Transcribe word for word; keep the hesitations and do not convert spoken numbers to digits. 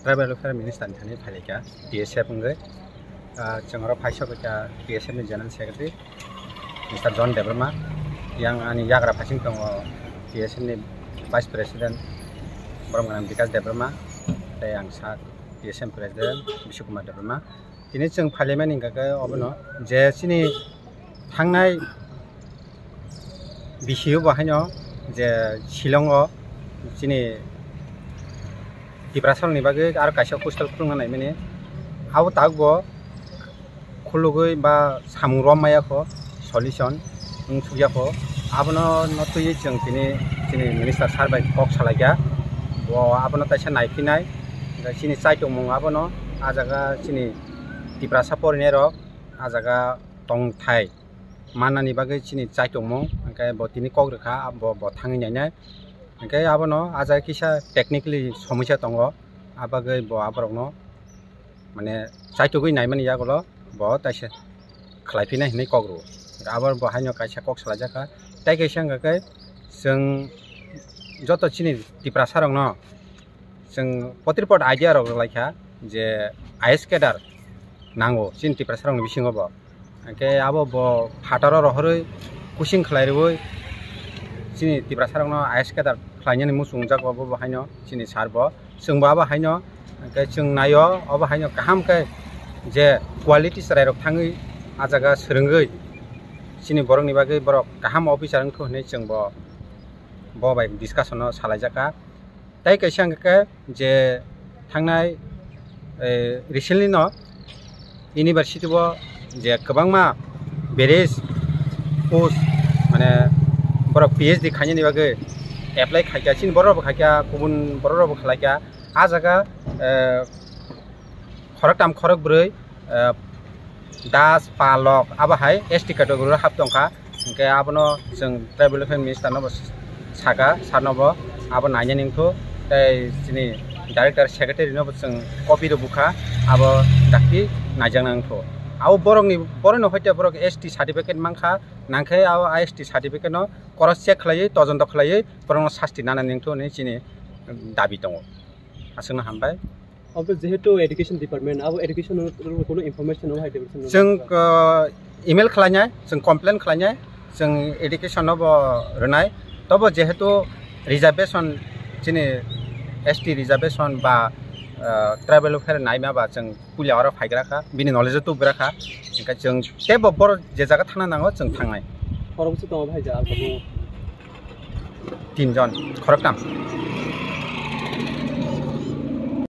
Tribal Welfare Minister ni thani phailai kha T S F wngwi. Ah, chwng oro phaisok kha T S F ni General Secretary Mister John Debbarma, yang ani yagra phasing tongo T S F ni Vice President Borom Gwnang Bikash Debbarma, tei ang sa T S F President Bishnu Kumar Debbarma. Tini chwng phailaimani hwnkha khe obono je chini thangnai bisi o bo haino je Shillong o chini Tiprasa ni bagwi aro kaisa hostel khulungna naimani, abo tak bo khulugwi ba samung rom maya kho, solution wng thukya kho. Abono no twiwi chwng tini chini minister sir bai kok salaikha, bo abono taisa naiphinai. Chini chaitongmung abono, ah jaga chini Tiprasa porinai rok ah jaga tongthai mannani bagwi chini chaitongmung, hwnkhe bo tini kok rwkha, bo, bo thangwi nainai. Hwnkhe abono ah jaga kisa technically somosya tongo, ah bagwi bo aborokno mane chaitugwi naimani yagulo bo taisa khlai phinai hinwi kok rwo. Abo bo haino kaisa kok salaijakha. Tei kaisa hwnkha khe chwng joto chini Tiprasa rokno chwng potripot idea rok rwlaikha je I A S cadre nango chini Tiprasa rokni bisingo bo. Hwnkhe abo bo phataro rohorwi kusing khlai rwui chini Tiprasa rokno I A S cadre khlainani muchungjak bo, bo haino chini sir bo. Chwngbo abo haino, hwnkhe chwng naio, obo haino kaham khe je quality chwrairok thangwi ah jaga swrwngwi chini borokni bagwi borok kaham officer wngthu hwnwi chwngbo bo bai discussion o salaijakha. Tei kaisa hwnkhe je thangnai, eh, recently no university o je kwbangma various post, mane borok P H D khainani bagwi apply khaikha, chini borok rokbo khaikha, kubun borok rokbo khlaikha. Ah jaga, eh, khoroktham khorokbrwi, eh, das palok abo hai S T category o hap tongkha. Hwnkhe abono chwng Tribal Welfare Minister no bo saka, sir no bo abo nainani wngthu, tei chini Director Secretary no bo chwng copy rw bukha, abo dakti naijaknai wngthu. Abo borokni, borokno hoite borok S T certificate mankha, nangkhe abo S T certificate no cross check khlaiwi, tojonto khlaiwi borokno sasti nanani wngthu hwnwi chini dabi tongo. Aswkno hambai. Obo jehetu education department, abo education no, no, kono information no hai department no chwng, ba? Uh, email khlainai, chwng complain khlainai, chwng education no bo rwnai. Tobo jehetu reservation, chini S T reservation ba, uh, tribal welfare naima ba chwng puila oro phaigra kha, bini knowledge o tubgra kha, hwnkhe chwng teibo boro je jaga thangna nango chwng thangnai. Khoroksa tongo bhai ja, alkabo? Tinjon, khoroktham.